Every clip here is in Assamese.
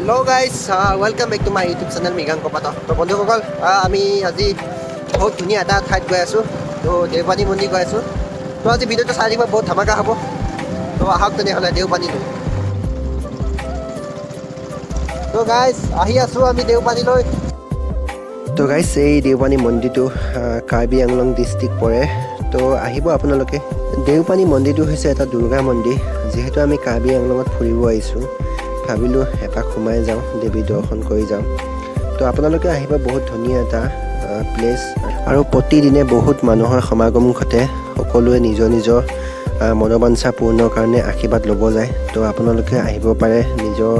Hello guys, welcome back to my YouTube channel Mriganka পাঠক। তো বন্ধুসকল, আমি আজি বহুত ধুনীয়া এটা ঠাইত গৈ আছোঁ। তো দেওপানী মন্দিৰ গৈ আছোঁ। তো আজি ভিডিঅ'টো চাই থাকিব, বহুত ধামাকা হ'ব। তো আহক তেনেহ'লে দেওপানীলৈ। তো গাইজ, আহি আছোঁ আমি দেওপানীলৈ। তো গাইজ, এই দেওপানী মন্দিৰটো কাৰ্বি আংলং ডিষ্ট্ৰিক্ট পৰে। তো আহিব আপোনালোকে। দেওপানী মন্দিৰটো হৈছে এটা দুৰ্গা মন্দিৰ। যিহেতু আমি কাৰ্বি আংলঙত ফুৰিব আহিছোঁ, ভাবিলোঁ এপাক সোমাই যাওঁ, দেৱী দৰ্শন কৰি যাওঁ। তো আপোনালোকে আহিব, বহুত ধুনীয়া এটা প্লেচ আৰু প্ৰতিদিনে বহুত মানুহৰ সমাগম ঘটে। সকলোৱে নিজৰ নিজৰ মনোবাঞ্ছা পূৰ্ণৰ কাৰণে আশীৰ্বাদ ল'ব যায়। তো আপোনালোকে আহিব পাৰে নিজৰ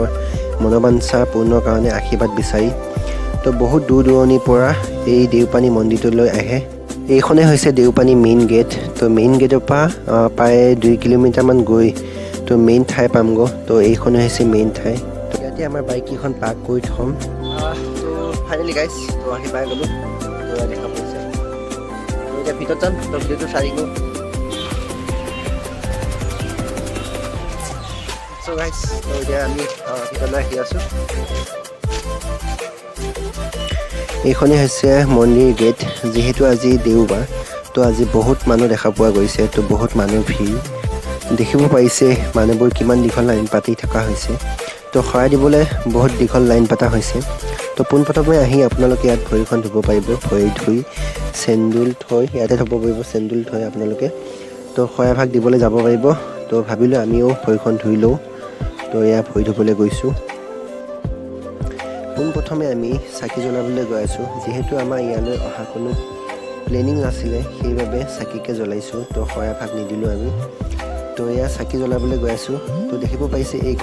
মনোবাঞ্ছা পূৰ্ণৰ কাৰণে আশীৰ্বাদ বিচাৰি। তো বহুত দূৰ দূৰণিৰ পৰা এই দেওপানী মন্দিৰটোলৈ আহে। এইখনেই হৈছে দেওপানী মেইন গেট। তো মেইন গেটৰ পৰা প্ৰায় 2 কিলোমিটাৰমান গৈ তো মেইন ঠাই পামগৈ। তো এইখনে হৈছে মেইন ঠাই। তো ইয়াতে আমাৰ বাইককেইখন পাৰ্ক কৰি থ'ম। তো ফাইনেলি গাইজ, তো আহি পাই গ'লোঁ। তো ইয়াত দেখা পাইছে। তো এতিয়া ভিতৰত যাম। তো ভিডিঅ'টো চাই থাকিব। চ' গাইজ, তো এতিয়া আমি ভিতৰলৈ আহি আছোঁ। এইখনেই হৈছে মন্দিৰ গেট। যিহেতু আজি দেওবাৰ, তো আজি বহুত মানুহ দেখা পোৱা গৈছে। তো বহুত মানুহ ভিৰ দেখিব পাৰিছে। মানুহবোৰ কিমান দীঘল লাইন পাতি থকা হৈছে। তো শৰাই দিবলৈ বহুত দীঘল লাইন পতা হৈছে। তো পোনপ্ৰথমে আহি আপোনালোকে ইয়াত ভৰিখন ধুব পাৰিব। ভৰি ধুই চেণ্ডুল থৈ ইয়াতে থ'ব পাৰিব। চেণ্ডুল থৈ আপোনালোকে তো শৰাই ভাগ দিবলৈ যাব পাৰিব। তো ভাবিলোঁ আমিও ভৰিখন ধুই লওঁ। তো এয়া ভৰি ধুবলৈ গৈছোঁ। পোনপ্ৰথমে আমি চাকি জ্বলাবলৈ গৈ আছোঁ। যিহেতু আমাৰ ইয়ালৈ অহা কোনো প্লেনিং নাছিলে, সেইবাবে চাকিকে জ্বলাইছোঁ। তো শৰাই ভাগ নিদিলোঁ আমি। তো এয়া চাকি জ্বলাবলৈ গৈ আছোঁ। তো দেখিব পাৰিছে, এই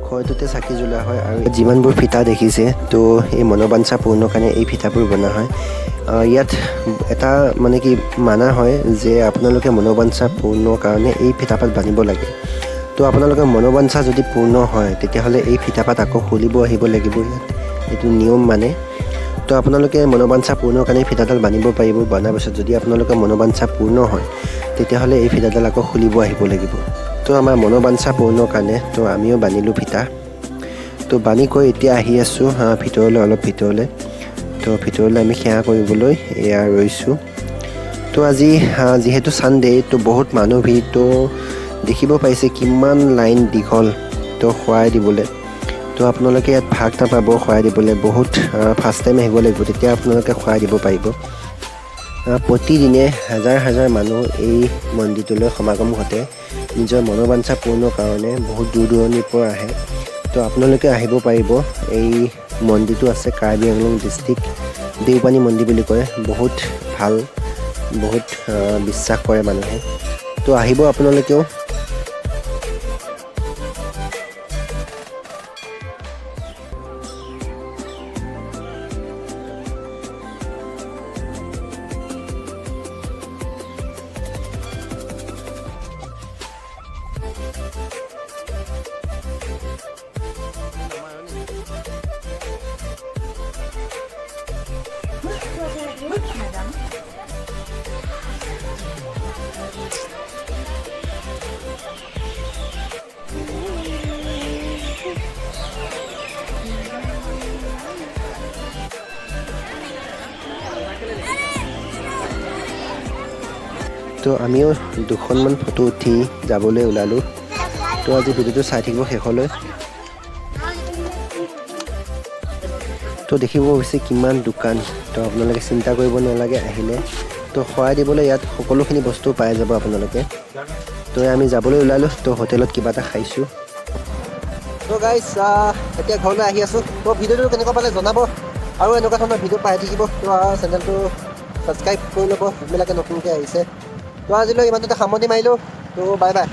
ঘৰটোতে চাকি জ্বলোৱা হয়। আৰু যিমানবোৰ ফিটা দেখিছে, তো এই মনোবাঞ্ছা পূৰ্ণৰ কাৰণে এই ফিটাবোৰ বনোৱা হয়। ইয়াত এটা মানে কি মানা হয় যে আপোনালোকে মনোবাঞ্ছা পূৰ্ণৰ কাৰণে এই ফিটাপাত বান্ধিব লাগে। তো আপোনালোকৰ মনোবাঞ্ছা যদি পূৰ্ণ হয়, তেতিয়াহ'লে এই ফিটাপাত আকৌ খুলিব আহিব লাগিব ইয়াত। এইটো নিয়ম মানে। তো আপোনালোকে মনোবাঞ্ছা পূৰ্ণৰ কাৰণে ফিটাডাল বান্ধিব পাৰিব। বন্ধাৰ পিছত যদি আপোনালোকৰ মনোবাঞ্ছা পূৰ্ণ হয়, তেতিয়াহ'লে এই ফিটাডাল আকৌ খুলিব আহিব লাগিব। তো আমাৰ মনোবাঞ্ছা পূৰ্ণৰ কাৰণে তো আমিও বান্ধিলোঁ ফিটা। তো বান্ধি কৰি এতিয়া আহি আছোঁ ভিতৰলৈ, অলপ ভিতৰলৈ। তো ভিতৰলৈ আমি সেৱা কৰিবলৈ এয়া ৰৈছোঁ। তো আজি যিহেতু ছানডে, তো বহুত মানুহ ভিৰ। তো দেখিব পাইছে কিমান লাইন দীঘল তো শৰাই দিবলৈ। তো আপোনালোকে ইয়াত ভাগ নাপাব শৰাই দিবলৈ। বহুত ফাৰ্ষ্ট টাইম আহিব লাগিব, তেতিয়া আপোনালোকে শৰাই দিব পাৰিব। প্ৰতিদিনে হাজাৰ হাজাৰ মানুহ এই মন্দিৰটোলৈ সমাগম ঘটে। নিজৰ মনোবাঞ্ছা পূৰ্ণৰ কাৰণে বহুত দূৰ দূৰণিৰ পৰা আহে। তো আপোনালোকে আহিব পাৰিব। এই মন্দিৰটো আছে কাৰ্বি আংলং ডিষ্ট্ৰিক্ট, দেওপানী মন্দিৰ বুলি কয়। বহুত ভাল, বহুত বিশ্বাস কৰে মানুহে। তো আহিব আপোনালোকেও। Madame. তো আমিও দুখনমান ফটো উঠি যাবলৈ ওলালোঁ। তো আজি ভিডিঅ'টো চাই থাকিব শেষলৈ। তো দেখিব হৈছে কিমান দোকান। তো আপোনালোকে চিন্তা কৰিব নালাগে আহিলে। তো শৰাই দিবলৈ ইয়াত সকলোখিনি বস্তু পাই যাব আপোনালোকে। তো আমি যাবলৈ ওলালোঁ। তো হোটেলত কিবা এটা খাইছোঁ। তো গাইজ, এতিয়া ঘৰলৈ আহি আছোঁ। তো ভিডিঅ'টো কেনেকুৱা পালে জনাব আৰু এনেকুৱা ধৰণৰ ভিডিঅ' পাই থাকিব। তো চেনেলটো ছাবস্ক্ৰাইব কৰি ল'ব, যোনবিলাকে নতুনকৈ আহিছে। তো আজিলৈ ইমানটোতে সামৰণি মাৰিলোঁ। তো বাই বাই।